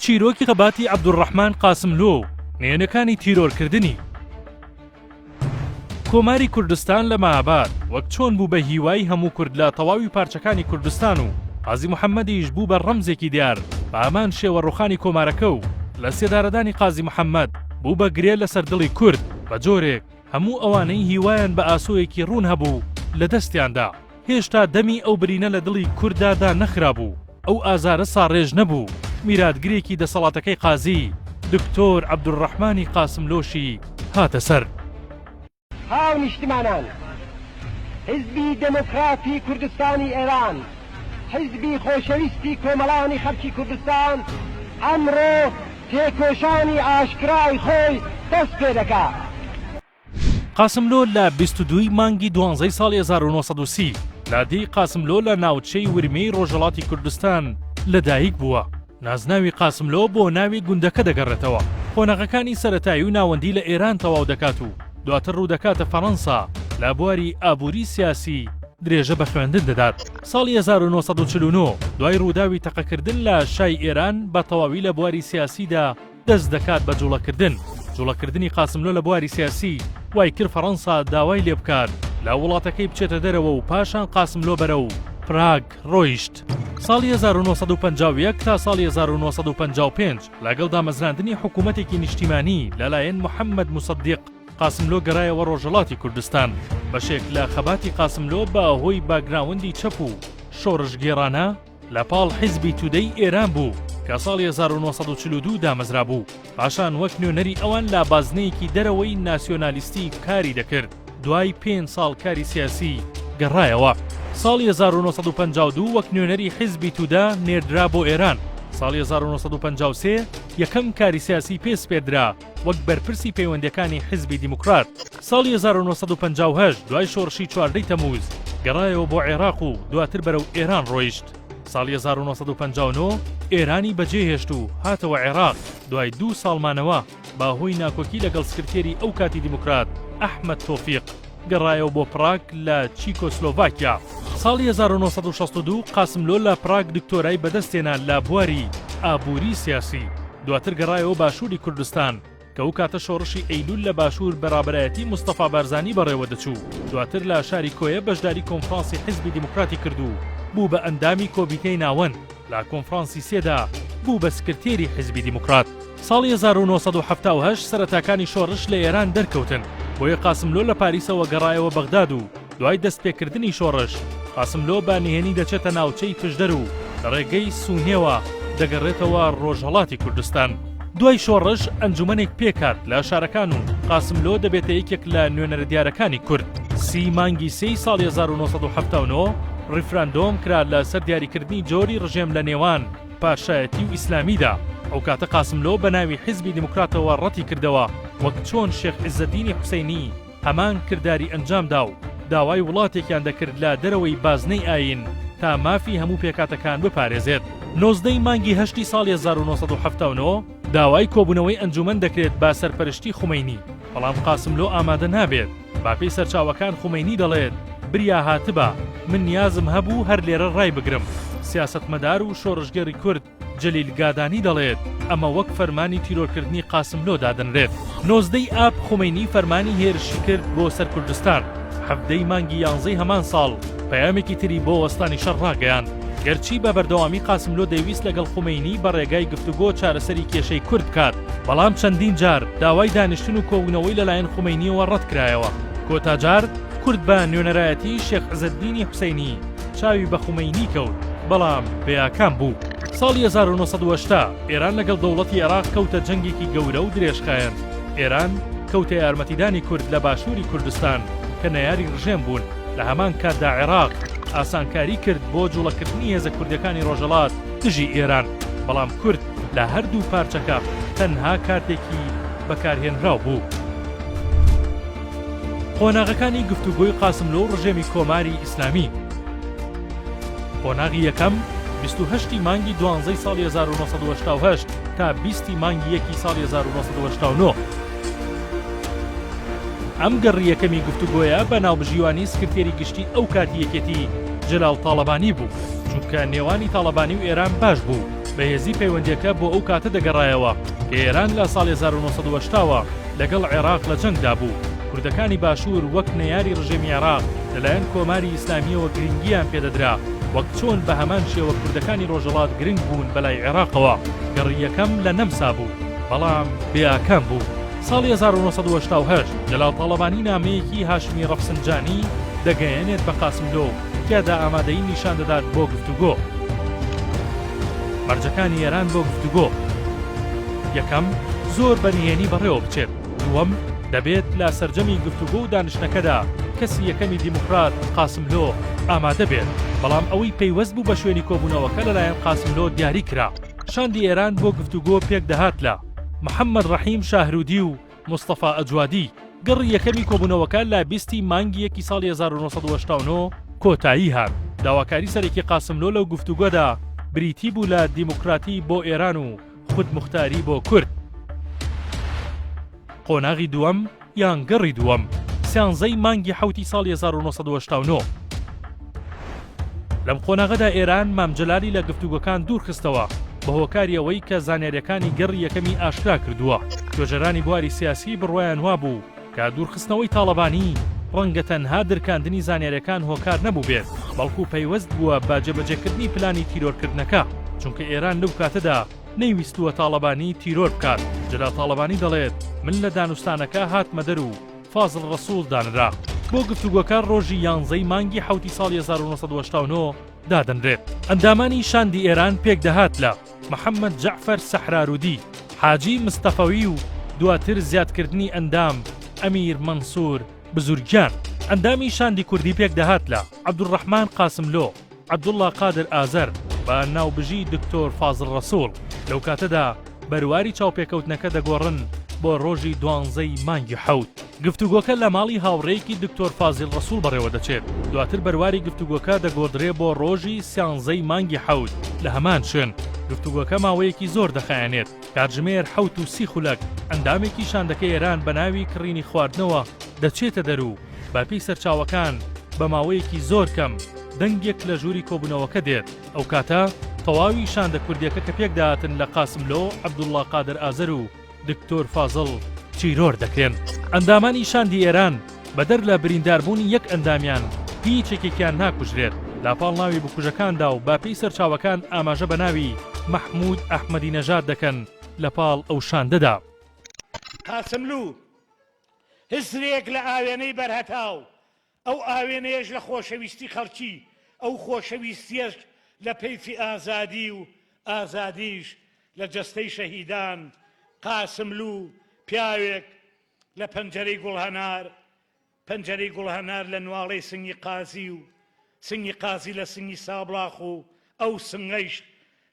چیرۆکی خەباتی عەبدولڕەحمان قاسملۆ و نهێنەکانی تیرۆرکردنی. کۆماری کوردستان لە مەهاباد وەک چۆن بوو بە هیوای هەموو کورد لە تەواوی پارچەکانی کوردستان و قازی محەممەدیش بوو بە ڕەمزێکی دیار بە هەمان شێوە ڕوخانی کۆمارەکە و لە سێدارەدانی قازی محەممەد بوو بە گرێ لەسەر دڵی کورد بە جۆرێک هەموو ئەوانەی هیوایان بە ئاسۆیەکی ڕوون هەبوو لە دەستیان دا. هێشتا دەمی ئەو برینە لە دڵی کورددا دانەخرابوو، ئەو ئازارە ساڕێژ نەبوو، میراتگرێکی دەسەڵاتەکەی قازی، دکتۆر عەبدولڕەحمانی قاسملۆشی هاتە سەر. هاونیشتمانان، حیزبی دێموکراتی کوردستانی ئێران، حیزبی خۆشەویستی کۆمەڵانی خەڵکی کوردستان، ئەمڕۆ تێکۆشانی ئاشکرای خۆی دەست پێدەکا. قاسملۆ لە 22 ی مانگی دوانزەی ساڵی 1930 لە دێی قاسملۆ لە ناوچەی ورمێی ڕۆژهەڵاتی کوردستان لەدایک بووە. نازناوی قاسملۆ بۆ ناوی گوندەکە دەگەڕێتەوە. قۆناغەکانی سەرەتایی و ناوەندی لە ئێران تەواو دەکات و دواتر ڕوودەکاتە فەڕەنسا لە بواری ئابووری سیاسی درێژە بە خوێندن دەدات. ساڵی 1949 دوای ڕووداوی تەقەکردن لە شای ئێران بە تەواوی لە بواری سیاسیدا دەست دەکات بە جوڵەکردن. جوڵەکردنی قاسملۆ لە بواری سیاسی وای کرد فەڕەنسا داوای لێ بکات لە وڵاتەکەی بچێتە دەرەوە و پاشان قاسملۆ بەرەو پراگ ڕۆیشت. ساڵی 1951 تا ساڵی 1955 لەگەڵ دامەزراندنی حکوومەتێکی نیشتیمانی لەلایەن محەممەد موسەدیق، قاسملۆ گەڕایەوە ڕۆژهەڵاتی کوردستان. بەشێک لە خەباتی قاسملۆ بە هۆی باکگراوندی چەپ و شۆڕشگێڕانە، لە پاڵ حیزبی تودەی ئێران بوو کە ساڵی 1942 دامەزرابوو، پاشان وەک نوێنەری ئەوان لە بازنەیەکی دەرەوەی ناسیۆنالیستی کاری دەکرد، دوای پێنج ساڵ کاری سیاسی گەڕایەوە. ساڵی 1952 وەک نوێنەری حیزبی تودە نێردرا بۆ ئێران، ساڵی 1953 یەکەم کاری سیاسی پێ سپێردرا وەک بەرپرسی پەیوەندیەکانی حیزبی دیموکرات. ساڵی 1958 دوای شۆڕشی چواردەی تەمووز گەڕایەوە بۆ عێراق و دواتر بەرەو ئێران ڕۆیشت. ساڵی 1959 ئێرانی بەجێهێشت و هاتەوە عێراق، دوای دوو ساڵ مانەوە بە هۆی ناکۆکی لەگەڵ سکرتێری ئەو کاتی دیموکرات ئەحمەد تۆفیق گەڕایەوە بۆ پراگ لە چیکۆسلۆڤاکیا. ساڵی 1962 قاسملۆ لە پراگ دکتۆرای بەدەستهێنا لە بواری ئابووری سیاسی. دواتر گەڕایەوە باشووری کوردستان کە ئەو کاتە شۆڕشی ئەیلول لە باشوور بە ڕابەرایەتی مستەفا بارزانی بەڕێوە دەچوو، دواتر لە شاری کۆیە بەشداری کۆنفرانسی حیزبی دیموکراتی کرد و بوو بە ئەندامی کۆمیتەی ناوەند، لە کۆنفرانسی سێدا بوو بە سکرتێری حیزبی دیموکرات. ساڵی 1978 سەرەتاکانی شۆڕش لە ئێران دەرکەوتن، بۆیە قاسملۆ لە پاریسەوە گەڕایەوە بەغداد و دوای دەستپێکردنی شۆڕش، قاسملۆ بە نهێنی دەچێتە ناوچەی پشدەر و لە ڕێگەی سونێوە دەگەڕێتەوە ڕۆژهەڵاتی کوردستان. دوای شۆڕش ئەنجومەنێک پێکهات لە شارەکان و قاسملۆ دەبێتە یەکێک لە نوێنەرە دیارەکانی کورد. سی مانگی سێی ساڵی 1979 ڕیفراندۆم کرا لە سەر دیاریکردنی جۆری ڕژێم لە نێوان پاشایەتی و ئیسلامیدا. ئەو کاتە قاسملۆ بە ناوی حیزبی دیموکراتەوە ڕەتی کردەوە وەک چۆن شێخ عیزەدینی حوسەینی هەمان کرداری ئەنجامدا و داوای وڵاتێکیان دەکرد لە دەرەوەی بازنەی ئایین تا مافی هەموو پێکهاتەکان بپارێزێت. 19 ی مانگی هەشتی ساڵی 1979 داوای کۆبوونەوەی ئەنجومەن دەکرێت بە سەرپەرشتی خومەینی، بەڵام قاسملۆ ئامادە نابێت، بەپێی سەرچاوەکان خومەینی دەڵێت بریا هاتبا من نیازم هەبوو هەر لێرە ڕایبگرم. سیاسەتمەدار و شۆڕشگێڕی کورد جەلیل گادانی دەڵێت، ئەمە وەک فەرمانی تیرۆرکردنی قاسملۆ دادەنرێت. 19 ی ئاب خومەینی فەرمانی هێرشی کرد بۆ سەر کوردستان، 17 ی مانگی یانزەی هەمان ساڵ پەیامێکی تری بۆ وەستانی شەڕ ڕاگەیاند. گەرچی بە بەردەوامی قاسملۆ دەیویست لەگەڵ خومەینی بە ڕێگای گفتوگۆ چارەسەری کێشەی کورد بکات، بەڵام چەندین جار داوای دانیشتن و کۆبوونەوەی لەلایەن خومەینییەوە ڕەتکرایەوە. کۆتا جار کورد بە نوێنەرایەتی شێخ عزەدینی حوسەینی چاوی بە خومەینی کەوت، بەڵام بێ ئاکام بوو. ساڵی 1980 ئێران لەگەڵ دەوڵەتی عێراق کەوتە جەنگێکی گەورە و درێژخایەن. ئێران کەوتە یارمەتیدانی کورد لە باشووری کوردستان کە نەیاری ڕژێم بوون، لە هەمان کاتدا عێراق ئاسانکاری کرد بۆ جوڵەکردنی هێزە کوردیەکانی ڕۆژهەڵات دژی ئێران، بەڵام کورد لە هەردوو پارچەکە تەنها کارتێکی بەکارهێنراو بوو. قۆناغەکانی گفتوگۆی قاسملۆ و ڕژێمی کۆماری ئیسلامی. قۆناغی یەکەم، 28 ی مانگی دوانزەی ساڵی 1988 تا 20 ی مانگی یەکی ساڵی 1989. ئەم گەڕی یەکەمی گفتوگۆیە بە ناوبژیوانی سکرتێری گشتی ئەو کاتی یەکێتی جەلال تاڵەبانی بوو، چونکە نێوانی تاڵەبانی و ئێران باش بوو. بەهێزی پەیوەندیەکە بۆ ئەو کاتە دەگەڕایەوە کە ئێران لە ساڵی 1980 وە لەگەڵ عێراق لە جەنگدا بوو، کوردەکانی باشوور وەک نەیاری ڕژێمی عێراق لەلایەن کۆماری ئیسلامییەوە گرنگییان پێدەدرا، وەک چۆن بە هەمان شێوە کوردەکانی ڕۆژهەڵات گرنگ بوون بەلای عێراقەوە. گەڕی یەکەم لە نەمسا بوو، بەڵام بێ ئاکام بوو. ساڵی 1988 جەلال تاڵەبانی نامەیەکی هاشمی ڕەفسنجانی دەگەیەنێت بە قاسملۆ و تیادا ئامادەیی نیشان دەدات بۆ گفتوگۆ. مەرجەکانی ئێران بۆ گفتوگۆ، یەکەم، زۆر بە نهێنی بەڕێوە بچێت. دووەم، دەبێت لە سەرجەمی گفتوگۆ و دانیشتنەکەدا کەسی یەکەمی دیموکرات، قاسملۆ، ئامادە بێت. بەڵام ئەوەی پەیوەست بوو بە شوێنی کۆبوونەوەکە لەلایەن قاسملۆ دیاری کرا. شاندی ئێران بۆ گفتوگۆ پێکدەهات لە، محەممەد ڕەحیم شاهرودی و مستەفا ئەجوادی، گەڕی یەکەمی کۆبوونەوەکە لە 20 ی مانگی یەکی ساڵی 1989 کۆتایی هات. داواکاری سەرەکی قاسملۆ لەو گفتوگۆدا بریتی بوو لە دیموکراتی بۆ ئێران و خودموختاری بۆ کورد. قۆناغی دووەم یان گەڕی دووەم، سیانزەی مانگی حەوتی ساڵی 1989. لەم قۆناغەدا ئێران مام جەلالی لە گفتوگۆکان دوورخستەوە بە هۆکاری ئەوەی کە زانیاریەکانی گەڕی یەکەمی ئاشکرا کردووە. توێژەرانی بواری سیاسی بڕوایان وابوو کە دوورخستنەوەی تاڵەبانی ڕەنگە تەنها درکاندنی زانیاریەکان هۆکار نەبووبێت بەڵکو پەیوەست بووە بە جێبەجێکردنی پلانی تیرۆرکردنەکە چونکە ئێران لەو کاتەدا نەیویستووە تاڵەبانی تیرۆر بکات. جەلال تاڵەبانی دەڵێت من لە دانوستانەکە هاتمە دەر و فازڵ ڕەسوڵ دانرا بۆ گفتوگۆکە ڕۆژی یانزەی مانگی حەوتی ساڵی 1989 دادەنرێت. ئەندامانی شاندی ئێران پێکدەهات لە، محەمەد جەعفەر سەحرارودی، حاجی مستەفەوی و دواتر زیادکردنی ئەندام ئەمیر مەنسور بزورگیان. ئەندامی شاندی کوردی پێکدەهات لە، عەبدولڕەحمان قاسملۆ، عەبدوڵڵا قادر ئازەر، بە ناوبژی دکتۆر فازڵ ڕەسوڵ. لەو کاتەدا بەرواری چاوپێکەوتنەکە دەگۆڕن بۆ ڕۆژی دوانزەی مانگی حەوت. گفتوگۆکە لە ماڵی هاوڕێیەکی دکتۆر فازیل ڕەسوڵ بەڕێوەدەچێت، دواتر بەرواری گفتوگۆکە دەگۆڕدرێ بۆ ڕۆژی سیانزەی مانگی حەوت لە هەمان شوێن. گفتوگۆکە ماوەیەکی زۆر دەخایەنێت، کاتژمێر 7:30 ئەندامێکی شاندەکەی ئێران بە ناوی کڕینی خواردنەوە دەچێتە دەر و بەپێی سەرچاوەکان بە ماوەیەکی زۆر کەم دەنگێک لە ژووری کۆبوونەوەکە دێت، ئەوکاتە تەواوی شاندە کوردیەکە کە پێکدەهاتن لە قاسملۆ، عەبدوڵڵا قادر ئازەر و دکتۆر فازڵ تیرۆر دەکرێن. ئەندامانی شاندی ئێران بەدەر لە برینداربوونی یەک ئەندامیان هیچ یەکێکیان ناکوژرێت. لە پاڵ ناوی بکوژەکاندا و بەپێی سەرچاوەکان ئاماژە بە ناوی مەحموود ئەحمەدی نەژاد دەکەن لە پاڵ ئەو شاندەدا. قاسملوو، هزرێک لە ئاوێنەی بەرهەتاو، ئەو ئاوێنەیەش لە خۆشەویستی خەڵکی، ئەو خۆشەویستییەش لە پەیفی ئازادی و ئازادیش لە جەستەی شەهیدان، قاسملوو پیاوێک لە پەنجەرەی گوڵهەنار، پەنجەرەی گوڵهەنار لە نواڵەی سنگی قازی و سنگی قازی لە سنگی سابڵاخ و ئەو سنگەیش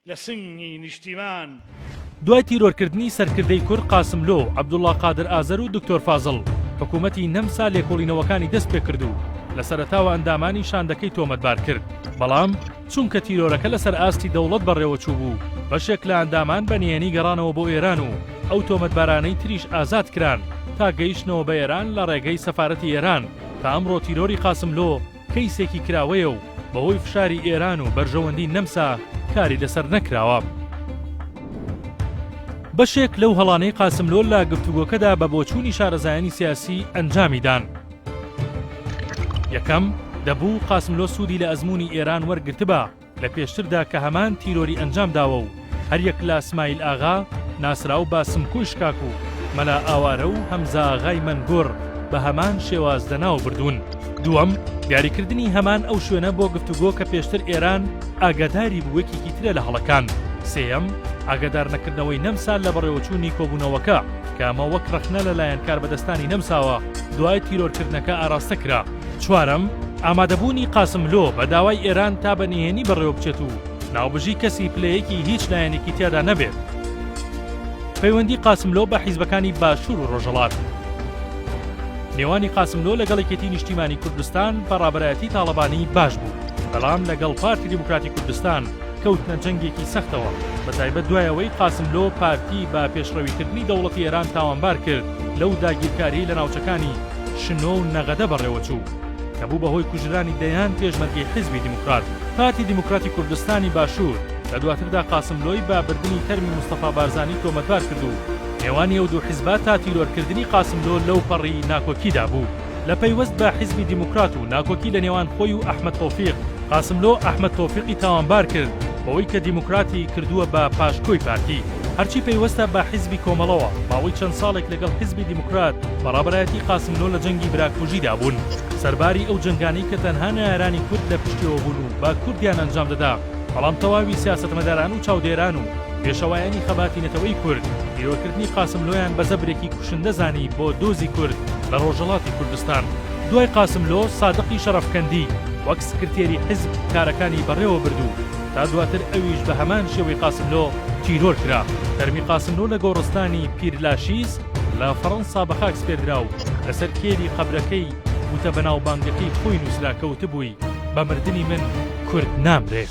لە سنگی نیشتیمان. دوای تیرۆرکردنی سەرکردەی کورد قاسملۆ و عەبدوڵا قادر ئازەر و دکتۆر فازڵ، حکوومەتی نەمسا لێکۆڵینەوەکانی دەست پێکرد و لە سەرەتاوە ئەندامانی شاندەکەی تۆمەتبار کرد، بەڵام چونکە تیرۆرەکە لەسەر ئاستی دەوڵەت بەڕێوەچووبوو، بەشێک لە ئەندامان بە نهێنی گەڕانەوە بۆ ئێران و ئەو تۆمەتبارانەی تریش ئازاد کران تا گەیشتنەوە بە ئێران لە ڕێگەی سەفارەتی ئێران. تا ئەمڕۆ تیرۆری قاسملۆ کەیسێکی کراوەیە و بەهۆی فشاری ئێران و بەرژەوەندی نەمسا کاری لەسەر نەکراوە. بەشێک لەو هەڵانەی قاسملۆ لە گفتوگۆکەدا بە بۆچوونی شارەزایانی سیاسی ئەنجامی دان. یەکەم، دەبوو قاسملۆ سوودی لە ئەزموونی ئێران وەرگرتبا، لە پێشتردا کە هەمان تیرۆری ئەنجام داوە و هەریەک لە سمایل ئاغا ناسراو بە سمکۆی شکاک و مەلا ئاوارە و هەمزە ئاغای مەنگوڕ بە هەمان شێواز لەناو بردوون. دووەم، دیاریکردنی هەمان ئەو شوێنە بۆ گفتوگۆ کە پێشتر ئێران ئاگاداری بوو یەکێکی ترە لە هەڵەکان. سێیەم، ئاگادارنەکردنەوەی نەمسا لە بەڕێوەچوونی کۆبوونەوەکە کە ئەمە وەک ڕەخنە لە لایەن کاربەدەستانی نەمساوە دوای تیرۆرکردنەکە ئاراستە کرا. چوارەم، ئامادەبوونی قاسملۆ بە داوای ئێران تا بە نهێنی بەڕێوەبچێت و ناوبژی کەسی پلەیەکی هیچ لایەنێکی تیادا نەبێت. پەیوەندی قاسملۆ بە حیزبەکانی باشوور و ڕۆژهەڵات. نێوانی قاسملۆ لەگەڵ یەکێتی نیشتیمانی کوردستان بە ڕابەرایەتی تاڵەبانی باش بوو، بەڵام لەگەڵ پارتی دیموکراتی کوردستان کەوتنە جەنگێکی سەختەوە، بەتایبەت دوای ئەوەی قاسملۆ پارتی بە پێشڕەویکردنی دەوڵەتی ئێران تاوانبار کرد لەو داگیرکاریەی لە ناوچەکانی شنۆ و نەغەدە بەڕێوەچوو کە بوو بە هۆی کوژرانی دەیان پێشمەرگەی حیزبی دیموکرات. پارتی دیموکراتی کوردستانی باشوور. لە دواتردا قاسملۆی بە بردنی تەرمی مستەفا بارزانی تۆمەتبار کرد و نێوانی ئەو دوو حیزبە تا تیرۆرکردنی قاسملۆ لەو پەڕی ناکۆکیدا بوو. لە پەیوەست بە حیزبی دیموکرات و ناکۆکی لە نێوان خۆی و ئەحمەد تۆفیق، قاسملۆ ئەحمەد تۆفیقی تاوانبار کرد بەوەی کە دیموکراتی کردووە بە پاشکۆی پارتی. هەرچی پەیوەستە بە حیزبی کۆمەڵەوە، ماوەی چەند ساڵێک لەگەڵ حیزبی دیموکرات بە ڕابەرایەتی قاسملۆ لە جەنگی براکوژیدا بوون. سەرباری ئەو جەنگانەی کە تەنها نەیارانی کورد لە پشتیەوە بوون و بە کوردیان ئەنجام دەدا، بەڵام تەواوی سیاسەتمەداران و چاودێران و پێشەوایانی خەباتی نەتەوەی کورد، تیرۆرکردنی قاسملۆیان بە زەبرێکی کوشندە زانی بۆ دۆزی کورد لە ڕۆژهەڵاتی کوردستان. دوای قاسملۆ، سادقی شەڕەفکەندی وەک سکرتێری حیزب کارەکانی بەڕێوە برد و تا دواتر ئەویش بە هەمان شێوەی قاسملۆ تیرۆر کرا. تەرمی قاسملۆ لە گۆڕستانی پیرلاشیز لە فەڕەنسا بە خاک سپێردرا و لەسەر کێلی قەبرەکەی وتە بەناوبانگەکەی خۆی نووسرا کە وتبووی، بە مردنی من کورد نامرێ.